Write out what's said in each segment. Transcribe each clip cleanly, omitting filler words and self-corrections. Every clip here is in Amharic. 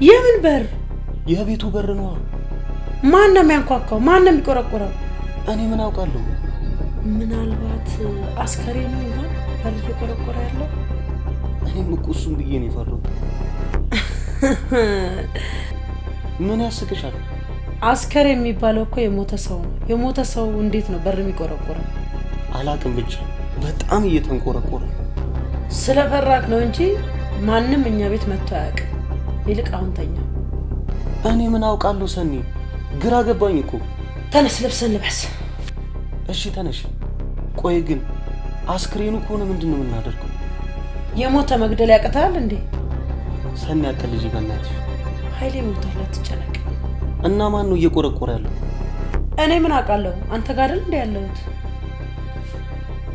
የምን በር? የቤቱ በር ነዋ። ማን ነው የሚያንኳኳው? ማን ነው የሚቆረቆረው? እኔ ምን አውቃለሁ? ምናልባት አስከሬኑ ይሆን በር እየቆረቆረ ያለው? እኔም እኮ እሱን ብዬ ነው የፈራሁት። ምን ያስቅሻል? አስከሬን የሚባለው እኮ የሞተ ሰው ነው። የሞተ ሰው እንዴት ነው በር የሚቆረቆረው? አላቅም፣ ብቻ በጣም እየተንቆረቆረ ነው። ስለፈራክ ነው እንጂ ማንም እኛ ቤት መጥቶ አያውቅም። ይልቅ አሁን ተኛ። እኔ ምን አውቃለሁ ሰኒ፣ ግራ ገባኝ እኮ። ተነስ፣ ልብስን ልበስ። እሺ ተነሽ። ቆይ ግን አስክሬኑ ከሆነ ምንድን ነው የምናደርገው? የሞተ መግደል ያቅታል እንዴ? ሰኒ አትቀልጂ በእናትሽ። ኃይሌ ሞቷል፣ አትጨነቅ። እና ማን ነው እየቆረቆረ ያለው? እኔ ምን አውቃለሁ? አንተ ጋር አይደል እንዴ ያለሁት?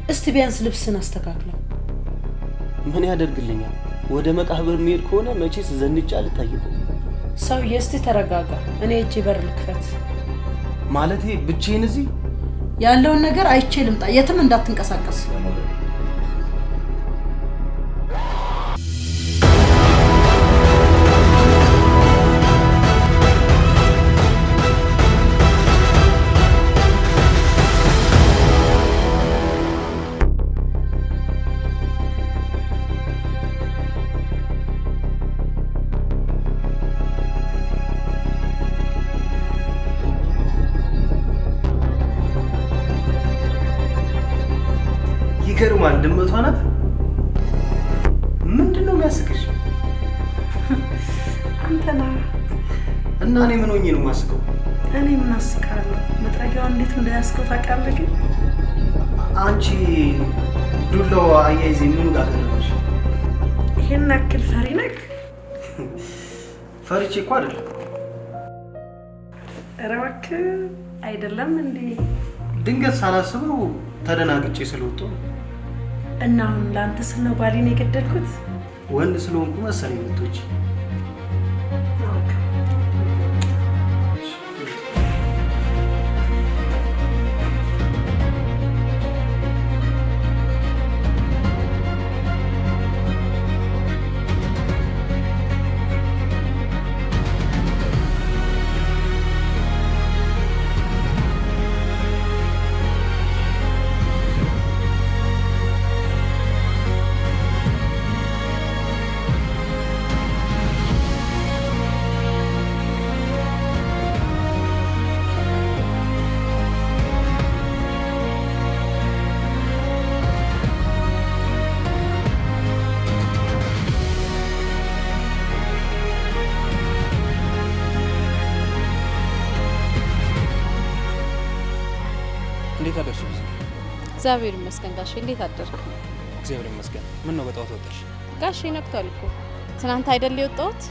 እስቲ ቢያንስ ልብስን አስተካክለው። ምን ያደርግልኛል? ወደ መቃብር የሚሄድ ከሆነ መቼስ ዘንጬ አልታይበትም። ሰውዬ እስቲ ተረጋጋ። እኔ እጄ በር ልክፈት። ማለቴ ብቻዬን እዚህ ያለውን ነገር አይቼ ልምጣ። የትም እንዳትንቀሳቀስ። ይገርማል። ድመቷ ናት። ምንድን ነው የሚያስቅሽ? አንተና እና እኔ ምን ሆኜ ነው የማስቀው? እኔ ምን አስቃለሁ? መጥረጊያውን እንዴት እንደያዝከው ታውቃለህ? ግን አንቺ ዱላው አያይዜ ምኑ ጋር ገረመሽ? ይሄን ያክል ፈሪ ነህ? ፈርቼ እኮ አይደለም። ኧረ እባክህ አይደለም እንዴ? ድንገት ሳላስበው ተደናግጬ ስለወጣሁ ነው። እና አሁን ለአንተ ስል ነው ባሌን የገደልኩት? ወንድ ስለሆንኩ መሰለኝ የምትወጪ። እንዴት አደርሽ? እግዚአብሔር ይመስገን ጋሼ፣ እንዴት አደርክ? እግዚአብሔር ይመስገን። ምን ነው በጠዋት ወጣሽ? ጋሼ ነግቷል እኮ። ትናንት አይደል የወጣሁት?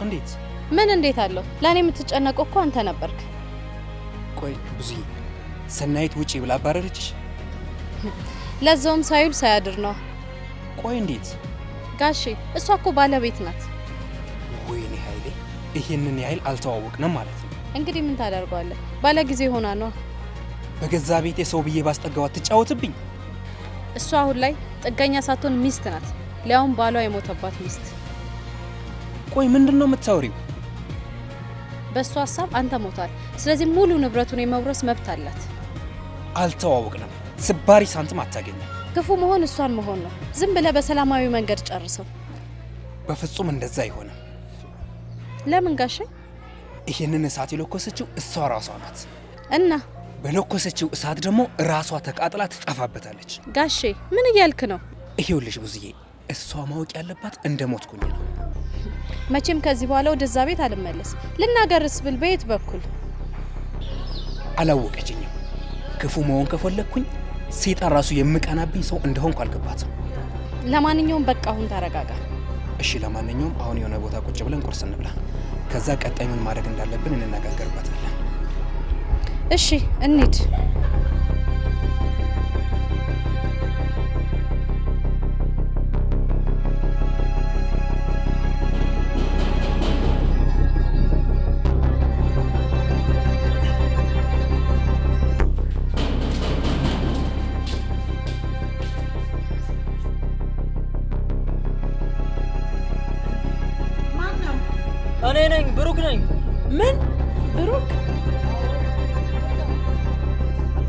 እንዴት? ምን እንዴት አለው? ለእኔ የምትጨነቀው እኮ አንተ ነበርክ። ቆይ ብዙዬ፣ ሰናይት ውጪ ብላ አባረረችሽ? ለዛውም ሳይውል ሳያድር ነው። ቆይ እንዴት? ጋሼ እሷ እኮ ባለቤት ናት። ወይኔ ኃይሌ፣ ይሄንን ያህል አልተዋወቅንም ማለት ነው። እንግዲህ ምን ታደርገዋለህ? ባለ ጊዜ ሆና ነው። በገዛ ቤቴ ሰው ብዬ ባስጠጋዋት ትጫወትብኝ። እሷ አሁን ላይ ጥገኛ ሳትሆን ሚስት ናት። ሊያውም ባሏ የሞተባት ሚስት። ቆይ ምንድን ነው የምታወሪው? በእሷ ሀሳብ አንተ ሞታል። ስለዚህ ሙሉ ንብረቱን የመውረስ መብት አላት። አልተዋወቅንም። ስባሪ ሳንቲም አታገኝም። ክፉ መሆን እሷን መሆን ነው። ዝም ብለህ በሰላማዊ መንገድ ጨርሰው። በፍጹም እንደዛ አይሆንም። ለምን ጋሼ? ይሄንን እሳት የለኮሰችው እሷ ራሷ ናት። እና በለኮሰችው እሳት ደግሞ ራሷ ተቃጥላ ትጠፋበታለች። ጋሼ ምን እያልክ ነው? ይሄውልሽ ብዙዬ፣ እሷ ማወቅ ያለባት እንደ ሞትኩኝ ነው። መቼም ከዚህ በኋላ ወደዛ ቤት አልመለስ። ልናገርስ ብል በየት በኩል? አላወቀችኝም። ክፉ መሆን ከፈለግኩኝ ሴጣን ራሱ የምቀናብኝ ሰው እንደሆንኩ አልገባትም። ለማንኛውም በቃ አሁን ተረጋጋ። እሺ፣ ለማንኛውም አሁን የሆነ ቦታ ቁጭ ብለን ቁርስ እንብላ። ከዛ ቀጣይ ምን ማድረግ እንዳለብን እንነጋገርበታለን። እሺ እንሂድ። ማን ነው? እኔ ነኝ፣ ብሩክ ነኝ። ምን ብሩክ?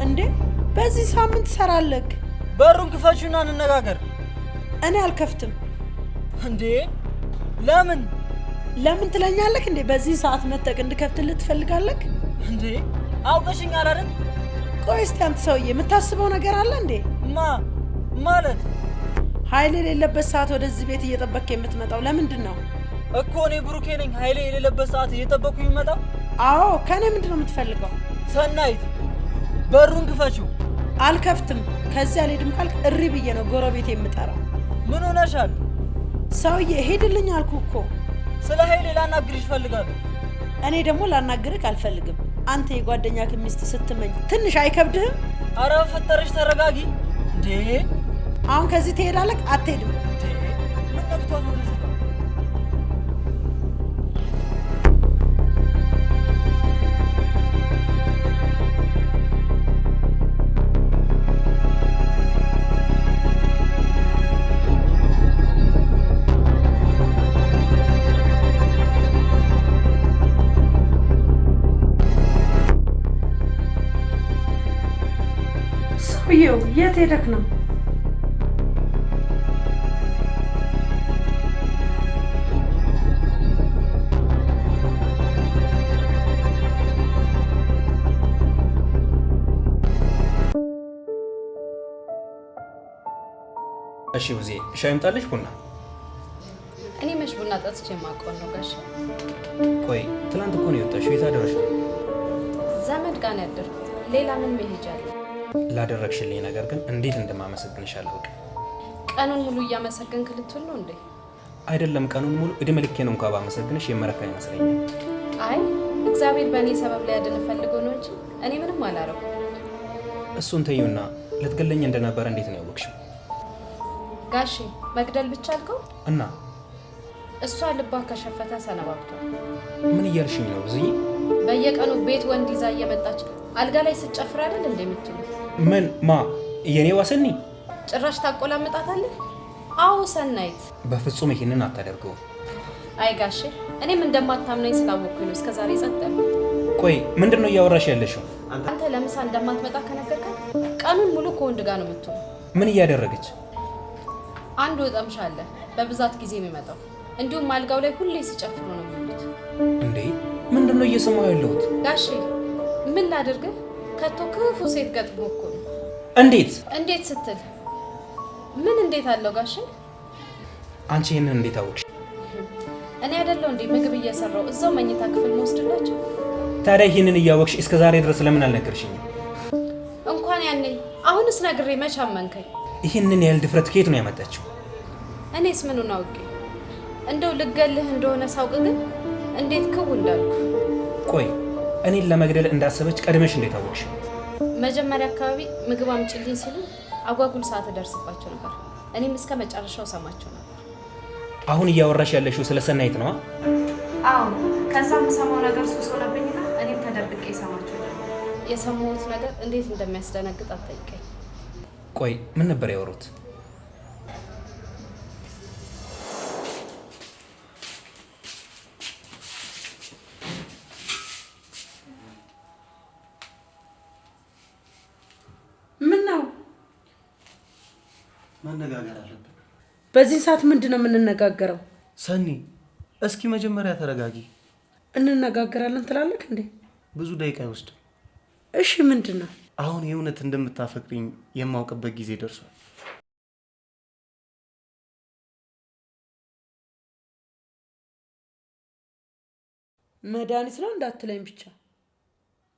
እንዴ በዚህ ሳምንት ትሰራለህ? በሩን ክፈቹና እንነጋገር። እኔ አልከፍትም። እንዴ ለምን? ለምን ትለኛለህ እንዴ? በዚህ ሰዓት መጠቅ እንድከፍትልህ ትፈልጋለህ? እንዴ አውቀሽኛል አይደል? ቆይ እስቲ አንተ ሰውዬ የምታስበው ነገር አለ እንዴ? ማ ማለት ኃይል የሌለበት ሰዓት ወደዚህ ቤት እየጠበቅክ የምትመጣው ለምንድን ነው? እኮ እኔ ብሩኬ ነኝ። ኃይሌ የሌለበት ሰዓት እየጠበቅኩ የሚመጣው? አዎ። ከእኔ ምንድን ነው የምትፈልገው? ሰናይት በሩን ክፈችው። አልከፍትም። ከዚያ አልሄድም ካልክ እሪ ብዬ ነው ጎረቤት የምጠራው። ምን ሆነሻል? ሰውዬ ሄድልኝ አልኩ እኮ። ስለ ኃይሌ ላናግርሽ እፈልጋለሁ። እኔ ደግሞ ላናግርህ አልፈልግም። አንተ የጓደኛህ ሚስት ስትመኝ ትንሽ አይከብድህም? አረ ፈጠረሽ ተረጋጊ። እንዴ አሁን ከዚህ ትሄዳለህ አትሄድም? እንዴ ምን ነክቷት ነው ልጅቷ? ሰውዬው የት ሄደክ ነው? እሺ ውዜ፣ ሻይ ይምጣልሽ ቡና? እኔ መች ቡና ጠጥቼ የማውቀውን ነው ጋሼ። ቆይ ትናንት እኮ ነው የወጣሽው፣ የት አደረሽ? ዘመድ ጋር ነው ያደርኩት። ሌላ ምን መሄጃ አለ? ላደረግሽልኝ ነገር ግን እንዴት እንደማመሰግንሽ አላውቅም። ቀኑን ሙሉ እያመሰገንክ ልትውል ነው እንዴ? አይደለም ቀኑን ሙሉ እድሜ ልኬን እንኳ ባመሰግንሽ የመረካ ይመስለኛል። አይ እግዚአብሔር በእኔ ሰበብ ሊያድን ፈልጎ ነው እንጂ እኔ ምንም አላረኩም። እሱን ተይውና ልትገለኝ እንደነበረ እንዴት ነው ያወቅሽው? ጋሼ መግደል ብቻ አልከው? እና እሷ ልቧ ከሸፈተ ሰነባብቷል። ምን እያልሽኝ ነው ብዙዬ? በየቀኑ ቤት ወንድ ይዛ እየመጣች አልጋ ላይ ስትጨፍር አይደል እንደ የምትውለው? ምን ማ የኔ ዋሰኒ? ጭራሽ ታቆላምጣታለህ? አዎ ሰናይት። በፍጹም ይሄንን አታደርገውም። አይ ጋሼ እኔም እንደማታምነኝ ስላወቅኩኝ ነው እስከዛሬ ጸጥ ያልኩት። ቆይ ምንድን ነው እያወራሽ ያለሽው? አንተ ለምሳ እንደማትመጣ ከነገርካት ቀኑን ሙሉ ከወንድ ጋር ነው የምትውለው። ምን እያደረገች? አንድ ወጠምሻ አለ በብዛት ጊዜ የሚመጣው፣ እንዲሁም አልጋው ላይ ሁሌ ሲጨፍሩ ነው የሚውሉት። እንዴ ምንድን ነው እየሰማሁ ያለሁት? ጋሼ ምን ላድርግህ? ከቶ ክፉ ሴት ገጥሞ እኮ ነው። እንዴት እንዴት ስትል ምን እንዴት አለው ጋሼ? አንቺ ይሄንን እንዴት አወቅሽ? እኔ አይደለሁ እንዴ ምግብ እየሰራው እዛው መኝታ ክፍል መወስድላቸው? ታዲያ ይሄንን እያወቅሽ እስከ ዛሬ ድረስ ለምን አልነገርሽኝም? እንኳን ያኔ አሁንስ ነግሬ መች አመንከኝ? ይህንን ያህል ድፍረት ከየት ነው ያመጣችው? እኔስ ምኑን አውቄ? እንደው ልገልህ እንደሆነ ሳውቅ ግን እንዴት ክው እንዳልኩ። ቆይ እኔን ለመግደል እንዳሰበች ቀድመሽ እንዴት አወቅሽ? መጀመሪያ አካባቢ ምግብ አምጪልኝ ሲሉ አጓጉል ሰዓት እደርስባቸው ነበር። እኔም እስከ መጨረሻው ሰማቸው ነበር። አሁን እያወራሽ ያለሽው ስለ ሰናይት ነዋ? አዎ፣ ከዛ የምሰማው ነገር ሱስ ሆነብኝና እኔም ተደብቄ ሰማቸው ጀመር። የሰማሁት ነገር እንዴት እንደሚያስደነግጥ አትጠይቀኝ። ቆይ ምን ነበር ያወሩት? ምን ነው መነጋገር አለብን። በዚህ ሰዓት ምንድን ነው የምንነጋገረው? ሰኒ እስኪ መጀመሪያ ተረጋጊ። እንነጋገራለን ትላለህ እንዴ? ብዙ ደቂቃ አይወስድም። እሺ ምንድን ነው? አሁን የእውነት እንደምታፈቅሪኝ የማውቅበት ጊዜ ደርሷል። መድኃኒት ነው እንዳትለኝ ብቻ።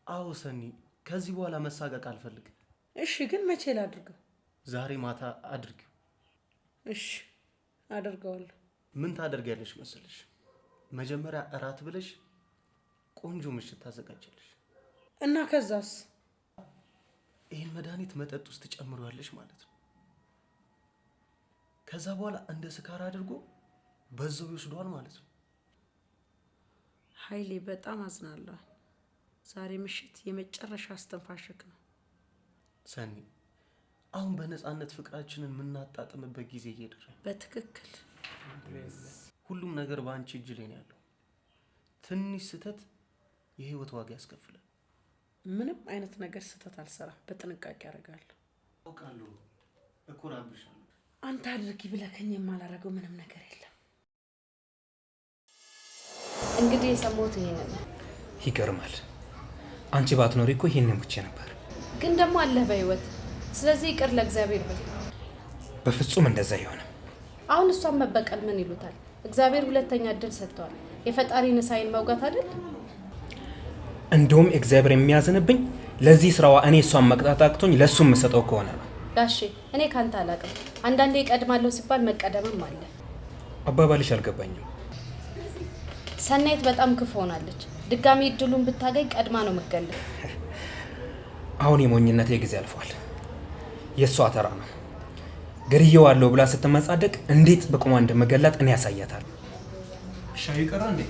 አዎ ሰኒ፣ ከዚህ በኋላ መሳቀቅ አልፈልግም። እሺ ግን መቼ ላድርገው? ዛሬ ማታ አድርጊው። እሺ አደርገዋለሁ። ምን ታደርጊያለሽ መሰለሽ? መጀመሪያ እራት ብለሽ ቆንጆ ምሽት ታዘጋጃለሽ። እና ከዛስ? ይህን መድኃኒት መጠጥ ውስጥ ትጨምሪዋለሽ ማለት ነው። ከዛ በኋላ እንደ ስካር አድርጎ በዛው ይወስደዋል ማለት ነው። ኃይሌ በጣም አዝናለሁ። ዛሬ ምሽት የመጨረሻ አስተንፋሽክ ነው። ሰኒ፣ አሁን በነፃነት ፍቅራችንን የምናጣጥምበት ጊዜ እየደረሰ ነው። በትክክል ሁሉም ነገር በአንቺ እጅ ላይ ነው ያለው። ትንሽ ስህተት የህይወት ዋጋ ያስከፍላል። ምንም አይነት ነገር ስህተት አልሰራም። በጥንቃቄ አደርጋለሁ። አውቃለሁ፣ እኮራብሻለሁ። አንተ አድርጊ ብለከኝ የማላደርገው ምንም ነገር የለም። እንግዲህ የሰማሁት ይሄንን ነው። ይገርማል። አንቺ ባትኖሪ እኮ ይሄንን ሙቼ ነበር። ግን ደግሞ አለህ በህይወት። ስለዚህ ይቅር ለእግዚአብሔር በል። በፍጹም እንደዛ አይሆንም። አሁን እሷን መበቀል ምን ይሉታል? እግዚአብሔር ሁለተኛ እድል ሰጥተዋል። የፈጣሪን ሳይን መውጋት አይደል? እንደውም እግዚአብሔር የሚያዝንብኝ ለዚህ ስራዋ እኔ እሷን መቅጣት አቅቶኝ ለእሱ የምሰጠው ከሆነ ነው። ጋሼ እኔ ካንተ አላቅም። አንዳንዴ ይቀድማለሁ ሲባል መቀደምም አለ። አባባልሽ አልገባኝም። ሰናይት በጣም ክፉ ሆናለች። ድጋሚ እድሉን ብታገኝ ቀድማ ነው የምትገልህ። አሁን የሞኝነት ጊዜ አልፏል። የእሷ ተራ ነው። ገድዬዋለሁ ብላ ስትመጻደቅ እንዴት በቁሟ እንደመገላት እኔ ያሳያታል። ሻዩ ቀረ እንዴ?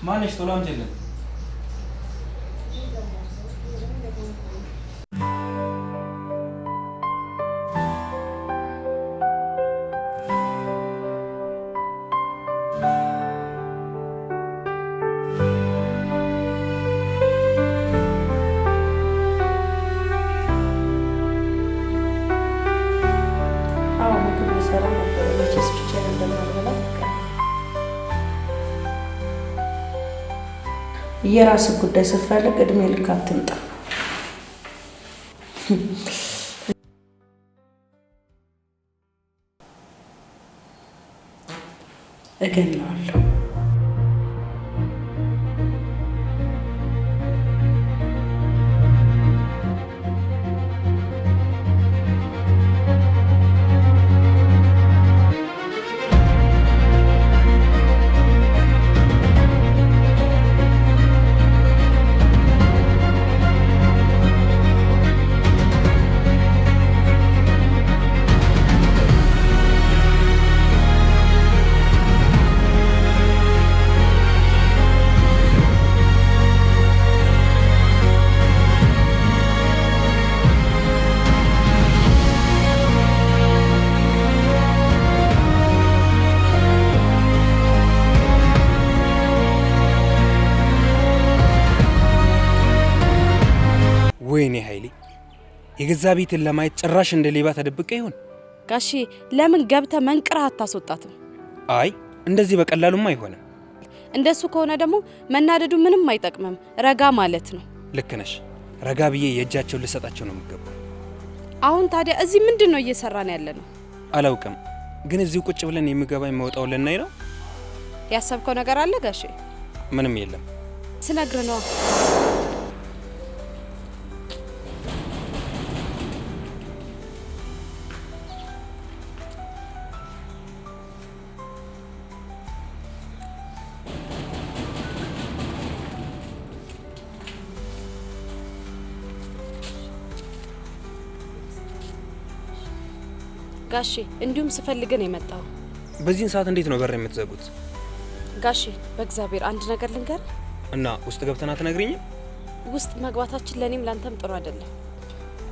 ማነሽ? ቶሎ አምጪልን። አዎ ምግብ ልሰራ ነበር። መቼስ ብቻዬን እንደማልበላ ታውቃለህ። የራስህ ጉዳይ ስትፈልግ እድሜ ልክ አትምጣ። እገለዋለሁ። ወይኔ ኃይሌ፣ የገዛ ቤትን ለማየት ጭራሽ እንደ ሌባ ተደብቀ ይሆን? ጋሼ ለምን ገብተህ መንቅረህ አታስወጣትም? አይ እንደዚህ በቀላሉማ አይሆንም። እንደሱ ከሆነ ደግሞ መናደዱ ምንም አይጠቅምም። ረጋ ማለት ነው። ልክ ነሽ። ረጋ ብዬ የእጃቸውን ልሰጣቸው ነው የሚገባው። አሁን ታዲያ እዚህ ምንድን ነው እየሰራን ያለ ነው? አላውቅም፣ ግን እዚሁ ቁጭ ብለን የሚገባ የሚወጣውን ልናይ ነው። ያሰብከው ነገር አለ ጋሼ? ምንም የለም። ስነግር ነዋ። ጋሼ እንዲሁም ስፈልግን የመጣው። በዚህን ሰዓት እንዴት ነው በር የምትዘጉት? ጋሼ በእግዚአብሔር አንድ ነገር ልንገር። እና ውስጥ ገብተን አትነግሪኝም? ውስጥ መግባታችን ለእኔም ላንተም ጥሩ አይደለም።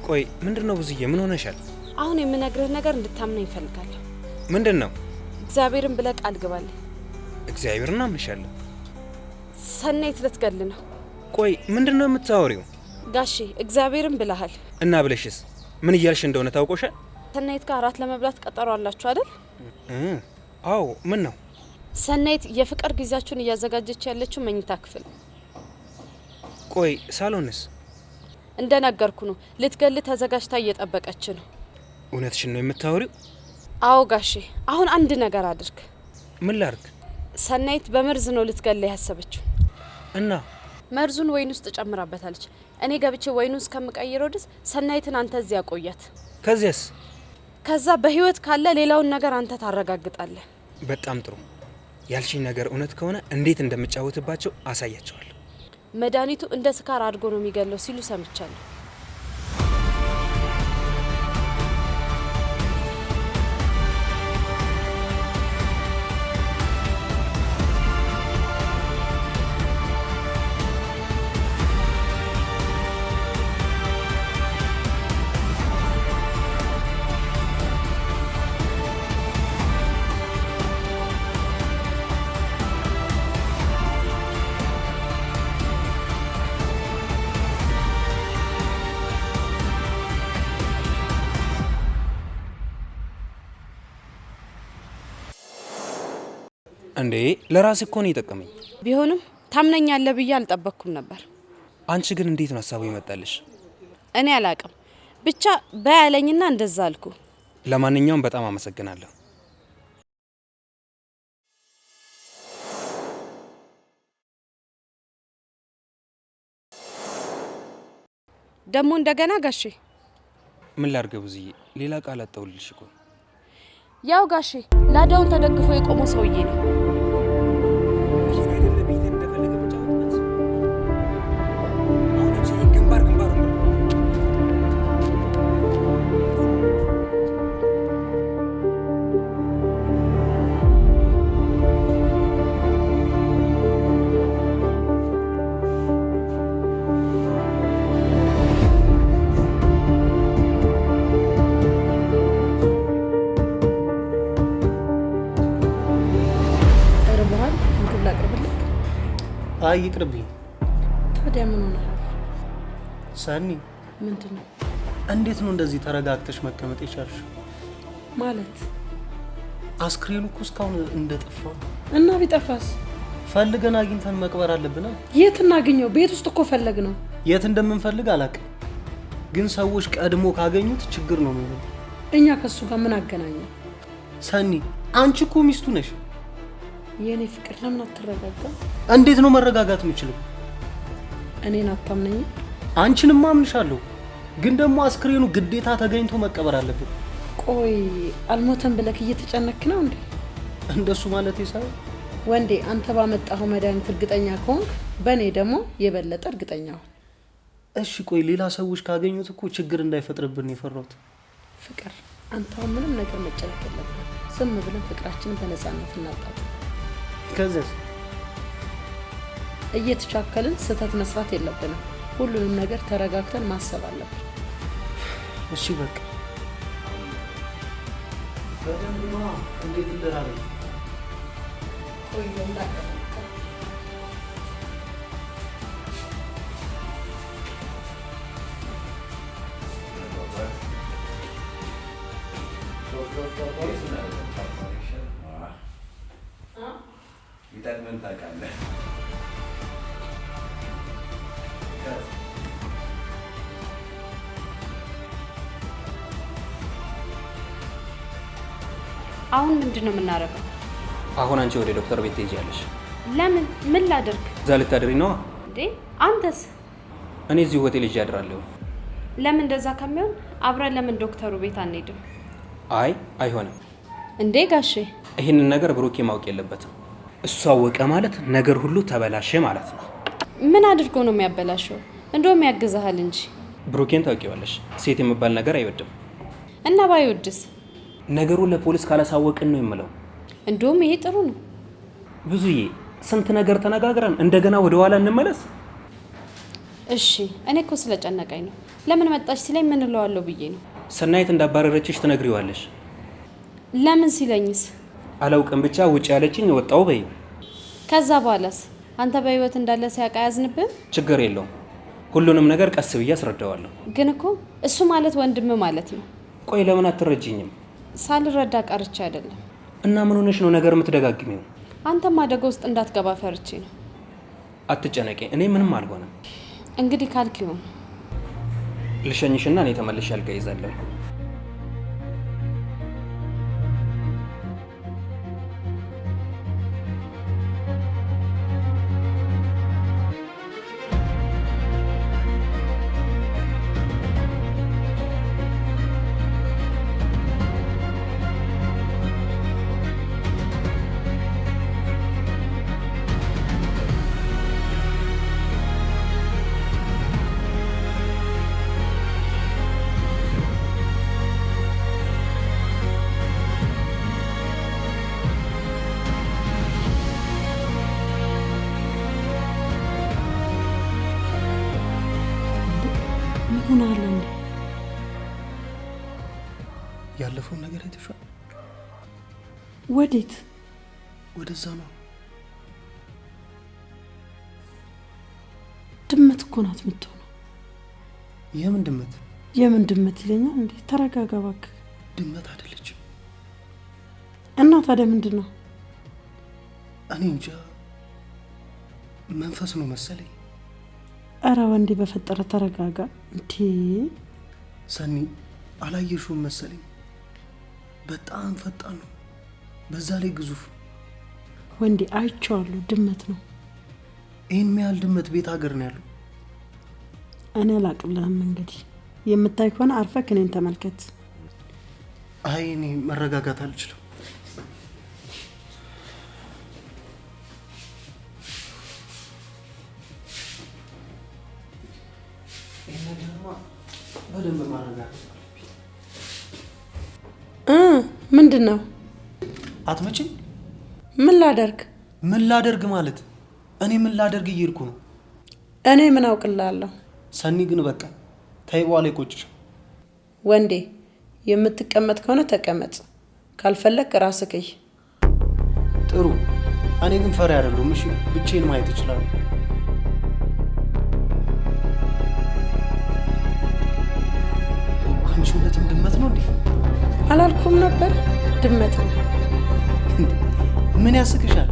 ቆይ ምንድን ነው ብዙዬ? ምን ሆነሻል? አሁን የምነግርህ ነገር እንድታምነኝ እፈልጋለሁ። ምንድን ነው? እግዚአብሔርን ብለህ ቃል ግባልኝ። እግዚአብሔርን አምንሻለሁ። ሰናይት ልትገል ነው። ቆይ ምንድን ነው የምታወሪው? ጋሼ እግዚአብሔርን ብለሃል። እና ብለሽስ ምን እያልሽ እንደሆነ ታውቆሻል? ሰናይት ጋር እራት ለመብላት ቀጠሮ አላችሁ አይደል? አዎ። ምን ነው? ሰናይት የፍቅር ጊዜያችሁን እያዘጋጀች ያለችው መኝታ ክፍል። ቆይ ሳሎንስ? እንደነገርኩ ነው፣ ልትገል ተዘጋጅታ እየጠበቀች ነው። እውነትሽን ነው የምታወሪው? አዎ ጋሼ፣ አሁን አንድ ነገር አድርግ። ምን ላድርግ? ሰናይት በመርዝ ነው ልትገል ያሰበችው። እና መርዙን ወይን ውስጥ ጨምራበታለች። እኔ ገብቼ ወይኑ እስከምቀይረው ድረስ ሰናይትን አንተ እዚያ ቆያት። ከዚያስ? ከዛ በህይወት ካለ ሌላውን ነገር አንተ ታረጋግጣለህ። በጣም ጥሩ። ያልሽኝ ነገር እውነት ከሆነ እንዴት እንደምጫወትባቸው አሳያቸዋለሁ። መድኃኒቱ እንደ ስካር አድርጎ ነው የሚገለው ሲሉ ሰምቻለሁ። እንዴ ለራሴ እኮ ነው የጠቀመኝ። ቢሆንም ታምነኛለህ ብዬ አልጠበቅኩም ነበር። አንቺ ግን እንዴት ነው ሀሳቡ ይመጣልሽ? እኔ አላቅም፣ ብቻ በያለኝና እንደዛ አልኩ። ለማንኛውም በጣም አመሰግናለሁ። ደግሞ እንደገና ጋሼ። ምን ላድርግ ብዙዬ፣ ሌላ ቃል አጣሁልሽ እኮ። ያው ጋሼ ላዳውን ተደግፎ የቆመው ሰውዬ ነው። አይ ይቅርብኝ። ታዲያ ምን ሆነሃል? ሰኒ ምንድን ነው? እንዴት ነው እንደዚህ ተረጋግተሽ መቀመጥ የቻልሽው? ማለት አስክሬኑ እኮ እስካሁን እንደጠፋ እና ቢጠፋስ? ፈልገን አግኝተን መቅበር አለብን። የት እናገኘው? ቤት ውስጥ እኮ ፈለግ ነው። የት እንደምንፈልግ አላውቅም፣ ግን ሰዎች ቀድሞ ካገኙት ችግር ነው የሚሆነው። እኛ ከሱ ጋር ምን አገናኘው? ሰኒ አንቺ እኮ ሚስቱ ነሽ። የኔ ፍቅር ለምን አትረጋጋ? እንዴት ነው መረጋጋት የምችለው? እኔን አታምነኝም? አንቺንማ አምንሻለሁ፣ ግን ደግሞ አስክሬኑ ግዴታ ተገኝቶ መቀበር አለበት። ቆይ አልሞተም ብለክ እየተጨነክ ነው እንዴ? እንደሱ ማለት ሳይሆን ወንዴ፣ አንተ ባመጣኸው መድኃኒት እርግጠኛ ከሆንክ በእኔ ደግሞ የበለጠ እርግጠኛ ሁን። እሺ ቆይ ሌላ ሰዎች ካገኙት እኮ ችግር እንዳይፈጥርብን የፈራሁት። ፍቅር፣ አንተ አሁን ምንም ነገር መጨነቅ የለብህም። ዝም ብለን ፍቅራችንን በነፃነት እናጣጥም። ከዚያስ? እየተቻከልን ስህተት መስራት የለብንም። ሁሉንም ነገር ተረጋግተን ማሰብ አለብን። እሺ በቃ በደንብ ነዋ። እንዴት እንደራበኝ። ቆይ እንዳቀርብ ይጠቅመን ታውቃለህ። አሁን ምንድን ነው የምናደርገው? አሁን አንቺ ወደ ዶክተር ቤት ትሄጃለሽ። ለምን? ምን ላደርግ? እዛ ልታድሪ ነዋ። እንዴ አንተስ? እኔ እዚሁ ሆቴል ይዤ አድራለሁ። ለምን እንደዛ ከሚሆን አብረን ለምን ዶክተሩ ቤት አንሄድም? አይ አይሆንም። እንዴ ጋሼ፣ ይህንን ነገር ብሩኬ ማወቅ የለበትም። እሱ አወቀ ማለት ነገር ሁሉ ተበላሸ ማለት ነው። ምን አድርጎ ነው የሚያበላሸው? እንደውም ያግዝሃል እንጂ። ብሩኬን ታውቂዋለሽ፣ ሴት የሚባል ነገር አይወድም። እና ባይወድስ? ነገሩን ለፖሊስ ካላሳወቅን ነው የምለው። እንደውም ይሄ ጥሩ ነው። ብዙዬ፣ ስንት ነገር ተነጋግረን እንደገና ወደ ኋላ እንመለስ? እሺ፣ እኔ እኮ ስለጨነቀኝ ነው። ለምን መጣች ሲለኝ ምን እለዋለሁ ብዬ ነው። ሰናይት እንዳባረረችሽ ትነግሪዋለሽ። ለምን ሲለኝስ? አላውቅም፣ ብቻ ውጭ ያለችኝ ወጣው በይው። ከዛ በኋላስ አንተ በህይወት እንዳለ ሲያውቅ አያዝንብህም? ችግር የለውም፣ ሁሉንም ነገር ቀስ ብዬ አስረዳዋለሁ። ግን እኮ እሱ ማለት ወንድም ማለት ነው። ቆይ ለምን አትረጂኝም? ሳልረዳ ቀርቼ አይደለም። እና ምን ሆነሽ ነው ነገር የምትደጋግሚው? አንተም አደጋ ውስጥ እንዳትገባ ፈርቼ ነው። አትጨነቂ፣ እኔ ምንም አልሆነም። እንግዲህ ካልክ ይሁን። ልሸኝሽና እኔ ተመልሼ አልጋ ይዛለሁ። ያለፈውን ነገር አይተሽዋል? ወዴት? ወደዛ ነው። ድመት እኮ ናት የምትሆነው። የምን ድመት? የምን ድመት ይለኛል እንዴ? ተረጋጋ እባክህ። ድመት አይደለችም። እና ታዲያ ምንድን ነው? እኔ እንጃ፣ መንፈስ ነው መሰለኝ። አረ ወንዴ በፈጠረ ተረጋጋ። እንዴ ሰኒ አላየሽውም መሰለኝ። በጣም ፈጣን ነው፣ በዛ ላይ ግዙፍ። ወንዴ አይቼዋለሁ፣ ድመት ነው። ይህን ያህል ድመት ቤት ሀገር ነው ያለው? እኔ አላቅልህም። እንግዲህ የምታይ ከሆነ አርፈህ እኔን ተመልከት። አይ እኔ መረጋጋት አልችልም። ይህ ነገርማ በደንብ ማረጋገጥ አለብኝ። ምንድን ነው? አትመጪም? ምን ላደርግ? ምን ላደርግ ማለት እኔ ምን ላደርግ እየሄድኩ ነው። እኔ ምን አውቅልሃለሁ? ሰኒ ግን በቃ ተይ፣ በኋላ ይቆጭሻል። ወንዴ የምትቀመጥ ከሆነ ተቀመጥ፣ ካልፈለግ ራስህ እይ። ጥሩ። እኔ ግን ፈሪ አይደለሁም። እሺ ብቻዬን ማየት እችላለሁ። አንቺ እውነትም ድመት ነው እንዴ? አላልኩም ነበር? ድመት ነው። ምን ያስቅሻል?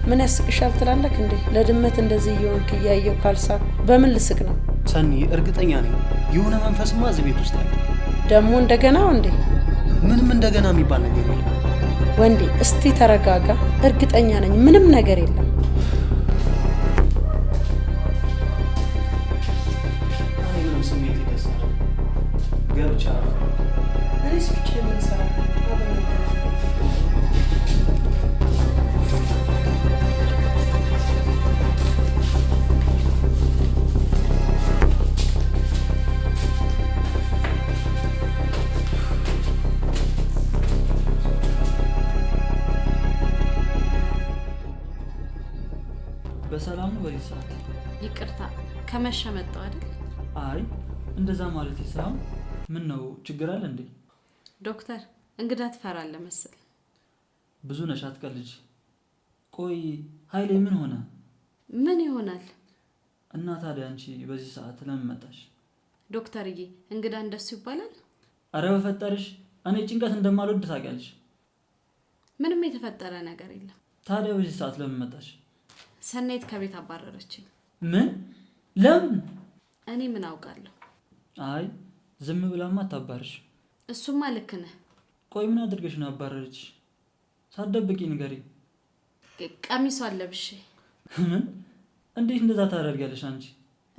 ምን ያስቅሻል ትላለህ እንዴ? ለድመት እንደዚህ እየሆንክ እያየሁ ካልሳኩ በምን ልስቅ ነው? ሰኒ እርግጠኛ ነኝ የሆነ መንፈስማ እዚህ ቤት ውስጥ አለ። ደግሞ እንደገና ወንዴ? ምንም እንደገና የሚባል ነገር የለም ወንዴ። እስቲ ተረጋጋ። እርግጠኛ ነኝ ምንም ነገር የለም። እኔ ምንም ስሜት ይደሳል ገብቻ። እኔስ ብቻዬን ምን እሰራለሁ? አብረን ነበር። በሰላም ነው በዚህ ሰዓት? ይቅርታ ከመሸ መጣሁ አይደል? አይ እንደዛ ማለት ሳይሆን ምን ነው ችግር አለ እንዴ? ዶክተር እንግዳ ትፈራለህ መሰል። ብዙ ነሽ አትቀልጂ። ቆይ ኃይሌ ምን ሆነ? ምን ይሆናል? እና ታዲያ አንቺ በዚህ ሰዓት ለምን መጣሽ? ዶክተርዬ እንግዳ እንደሱ ይባላል? አረ በፈጠርሽ እኔ ጭንቀት እንደማልወድ ታውቂያለሽ። ምንም የተፈጠረ ነገር የለም። ታዲያ በዚህ ሰዓት ለምን መጣሽ? ሰናይት ከቤት አባረረችኝ። ምን? ለምን? እኔ ምን አውቃለሁ? አይ ዝም ብላማ አታባርሽ። እሱማ ልክ ነህ። ቆይ ምን አድርገሽ ነው ያባረረችሽ? ሳትደብቂ ንገሪኝ። ቀሚሷን ለብሼ። ምን? እንዴት እንደዛ ታደርጊያለሽ አንቺ?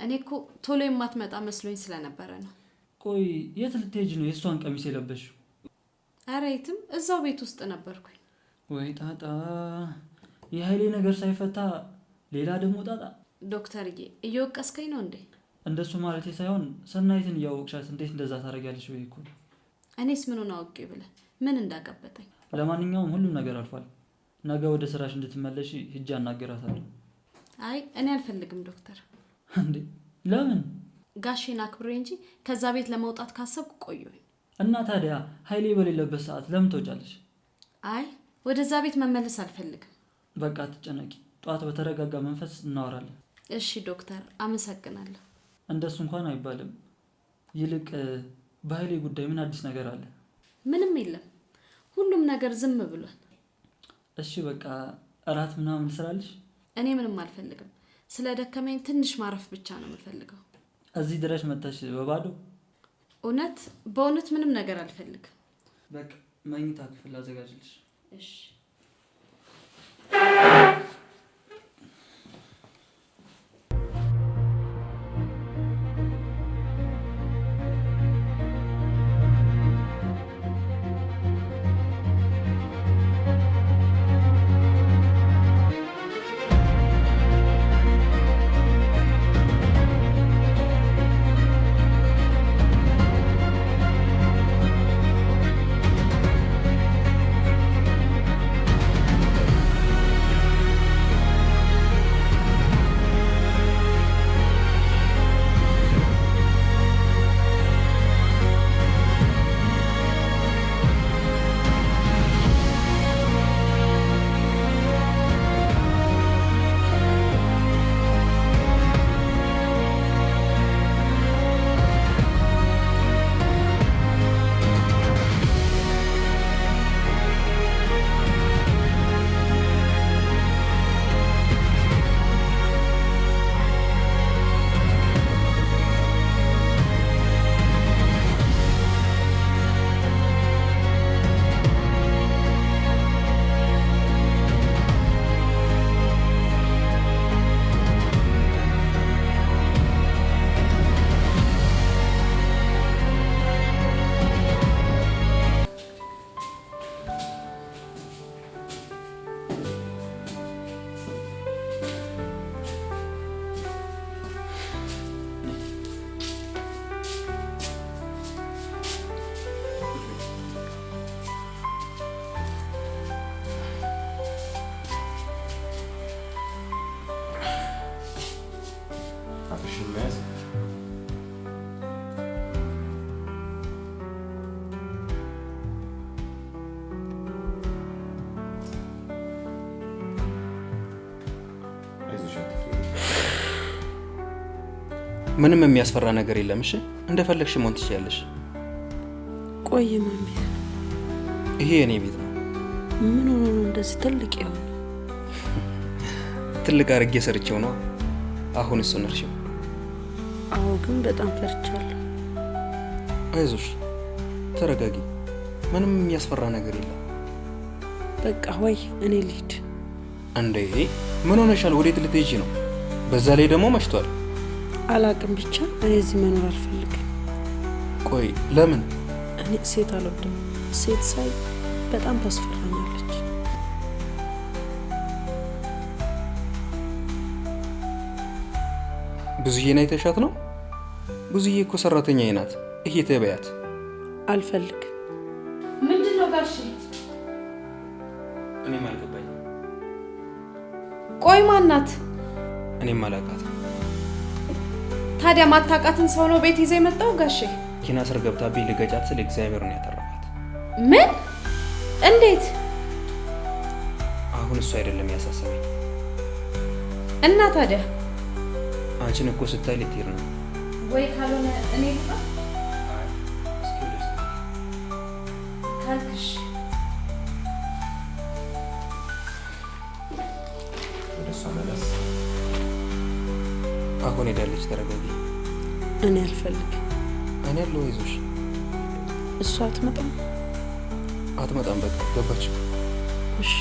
እኔ እኮ ቶሎ የማትመጣ መስሎኝ ስለነበረ ነው። ቆይ የት ልትሄጂ ነው የእሷን ቀሚስ የለበሽው? ኧረ የትም፣ እዛው ቤት ውስጥ ነበርኩኝ። ወይ ጣጣ! የኃይሌ ነገር ሳይፈታ ሌላ ደግሞ ጣጣ። ዶክተርዬ እየወቀስከኝ ነው እንዴ? እንደሱ ማለቴ ሳይሆን ሰናይትን እያወቅሻት እንዴት እንደዛ ታደርጊያለሽ ብዬ እኮ ነው። እኔስ ምኑን አውቄ ብለህ ምን እንዳቀበጠኝ። ለማንኛውም ሁሉም ነገር አልፏል። ነገ ወደ ስራሽ እንድትመለሺ ሂጅ አናግራታለሁ። አይ እኔ አልፈልግም ዶክተር። እንዴ ለምን? ጋሼን አክብሬ እንጂ ከዛ ቤት ለመውጣት ካሰብኩ ቆየሁኝ። እና ታዲያ ኃይሌ በሌለበት ሰዓት ለምን ትወጫለሽ? አይ ወደዛ ቤት መመለስ አልፈልግም። በቃ አትጨነቂ፣ ጠዋት በተረጋጋ መንፈስ እናወራለን። እሺ ዶክተር አመሰግናለሁ። እንደሱ እንኳን አይባልም። ይልቅ በኃይሌ ጉዳይ ምን አዲስ ነገር አለ? ምንም የለም፣ ሁሉም ነገር ዝም ብሏል። እሺ በቃ እራት ምናምን ልስራልሽ? እኔ ምንም አልፈልግም። ስለ ደከመኝ ትንሽ ማረፍ ብቻ ነው የምፈልገው። እዚህ ድረስ መጥተሽ በባዶ? እውነት በእውነት ምንም ነገር አልፈልግም። በቃ መኝታ ክፍል አዘጋጅልሽ። እሺ። ምንም የሚያስፈራ ነገር የለም። እሺ እንደፈለግሽ መሆን ትችያለሽ። ቆይ የማን ቤት ነው? ይሄ የኔ ቤት ነው። ምን ሆኖ ነው እንደዚህ ትልቅ የሆነ? ትልቅ አድርጌ ሰርቼው ነው። አሁን እሱን እርሺው። አዎ፣ ግን በጣም ፈርቻለሁ። አይዞሽ፣ ተረጋጊ። ምንም የሚያስፈራ ነገር የለም። በቃ ወይ እኔ ልሂድ። እንዴ ምን ሆነሻል? ወዴት ልትሄጂ ነው? በዛ ላይ ደግሞ መሽቷል። አላቅም፣ ብቻ እኔ እዚህ መኖር አልፈልግም። ቆይ ለምን? እኔ ሴት አልወድም። ሴት ሳይ በጣም ታስፈራኛለች። ብዙዬን አይተሻት ነው? ብዙዬ እኮ ሰራተኛዬ ናት። ይሄ ተበያት። አልፈልግም። ምንድን ነው ጋሼ? እኔም አልገባኝም። ቆይ ማናት? እኔም አላውቃትም። ታዲያ ማታውቃትን ሰው ነው ቤት ይዘህ የመጣው ጋሼ? መኪና ስር ገብታብኝ ልገጫት ስል እግዚአብሔር ነው ያተረፋት። ምን? እንዴት? አሁን እሱ አይደለም ያሳሰበኝ። እና ታዲያ አንቺን እኮ ስታይ ልትሄድ ነው ወይ? ካልሆነ እኔ ልውጣ ካልክሽ ወደ እሷ መለስ። አሁን ሄዳለች። ተረጋጊ። እኔ አልፈልግም። እኔ አለሁ። አይዞሽ። እሷ አትመጣም? አትመጣም። በቃ ገባች። እሺ።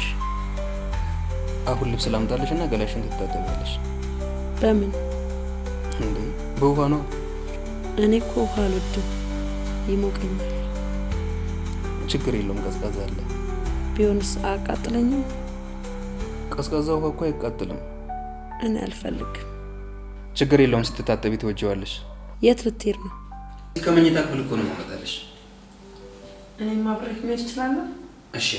አሁን ልብስ ላምጣልሽ እና ገላሽን ትታጠቢያለሽ። በምን? እንዴ በውሃ ነው። እኔ እኮ ውሃ አልወድም፣ ይሞቀኛል። ችግር የለውም፣ ቀዝቃዛ አለ። ቢሆንስ አያቃጥለኝም? ቀዝቃዛ ውሃ እኮ አይቃጥልም። እኔ አልፈልግም። ችግር የለውም፣ ስትታጠቢ ትወጂዋለሽ። የት ልትሄድ ነው? ከመኝታ ክፍል እኮ ነው የማመጣልሽ። እኔም አብሬህ መሄድ እችላለሁ? እሺ።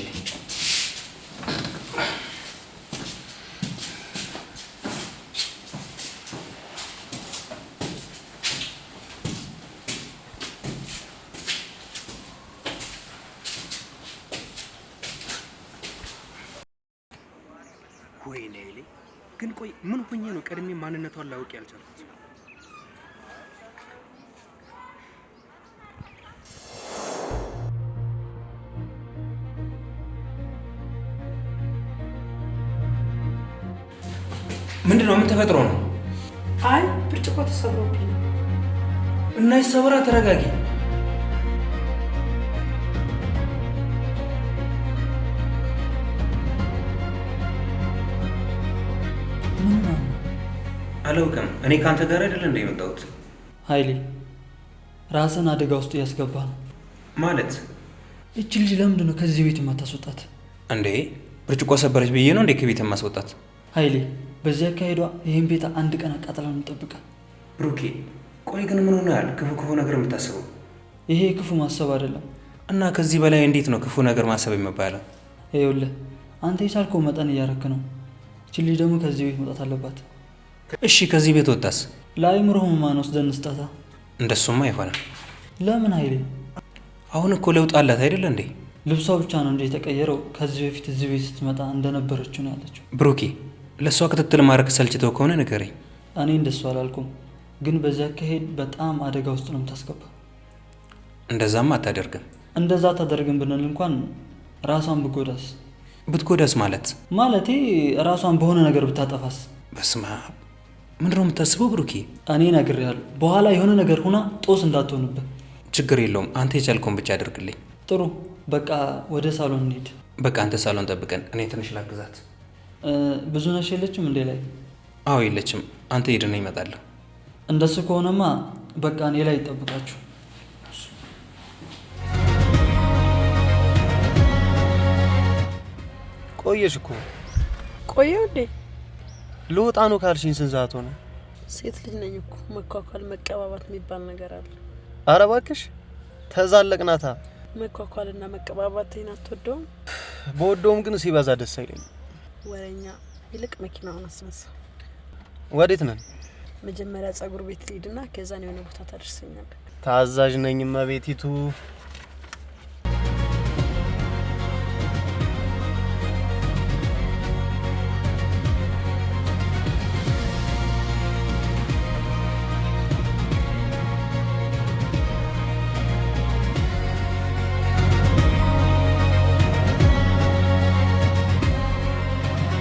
ወይኔ ግን ቆይ ምን ሆኜ ነው ቀድሜ ማንነቷን ላውቅ ያልቻልኩት? ምንድነው? ምን ተፈጥሮ ነው? አይ ብርጭቆ ተሰብሮብኝ ነው። እና ይሰበራ። ተረጋጊ። ምን ነው? አላውቅም። እኔ ከአንተ ጋር አይደለ እንደ የመጣሁት። ኃይሌ ራስን አደጋ ውስጥ እያስገባ ነው። ማለት እቺ ልጅ ለምንድን ነው ከዚህ ቤት የማታስወጣት? እንዴ ብርጭቆ ሰበረች ብዬ ነው እንዴ ከቤት የማስወጣት? ኃይሌ በዚህ አካሄዷ ይህን ቤት አንድ ቀን አቃጥላ ነው የምጠብቃት። ብሩኬ ቆይ ግን ምን ሆነሃል? ክፉ ክፉ ነገር የምታስበው? ይሄ ክፉ ማሰብ አይደለም። እና ከዚህ በላይ እንዴት ነው ክፉ ነገር ማሰብ የሚባለው? ይኸውልህ አንተ የቻልከው መጠን እያረክ ነው። እቺ ልጅ ደግሞ ከዚህ ቤት መውጣት አለባት። እሺ ከዚህ ቤት ወጣስ? ለአእምሮ ህሙማን ወስደን እንስጣታ። እንደሱማ አይሆንም። ለምን ኃይሌ? አሁን እኮ ለውጥ አላት አይደለ እንዴ? ልብሷ ብቻ ነው እንጂ የተቀየረው። ከዚህ በፊት እዚህ ቤት ስትመጣ እንደነበረችው ነው ያለችው። ብሩኬ ለእሷ ክትትል ማድረግ ሰልችተው ከሆነ ንገረኝ። እኔ እንደሱ አላልኩም፣ ግን በዚህ አካሄድ በጣም አደጋ ውስጥ ነው የምታስገባ። እንደዛም አታደርግም። እንደዛ አታደርግም ብንል እንኳን ራሷን ብጎዳስ? ብትጎዳስ ማለት? ማለቴ ራሷን በሆነ ነገር ብታጠፋስ? በስመ አብ ምንድነው የምታስበው ብሩኬ? እኔ እነግርሃለሁ፣ በኋላ የሆነ ነገር ሆና ጦስ እንዳትሆንብህ። ችግር የለውም፣ አንተ የቻልከውን ብቻ አድርግልኝ። ጥሩ፣ በቃ ወደ ሳሎን እንሂድ። በቃ አንተ ሳሎን ጠብቀን፣ እኔ ትንሽ ላግዛት። ብዙ ነሽ የለችም እንዴ ላይ? አዎ የለችም። አንተ ሂድና እመጣለሁ። እንደሱ ከሆነማ በቃ እኔ ላይ ይጠብቃችሁ። ቆየሽ እኮ። ቆየው እንዴ? ልወጣ ነው ካልሽኝ ስንት ሰዓት ሆነ? ሴት ልጅ ነኝ እኮ፣ መኳኳል መቀባባት የሚባል ነገር አለ። ኧረ እባክሽ ተዛለቅናታ። መኳኳልና መቀባባት አትወደውም? በወደውም ግን ሲበዛ ደስ አይለኝም። ወሬኛ። ይልቅ መኪናውን አስነሳ። ወዴት ነን? መጀመሪያ ጸጉር ቤት ልሂድና ከዛን የሆነ ቦታ ታደርሰኛለህ። ታዛዥ ነኝ እመቤቲቱ።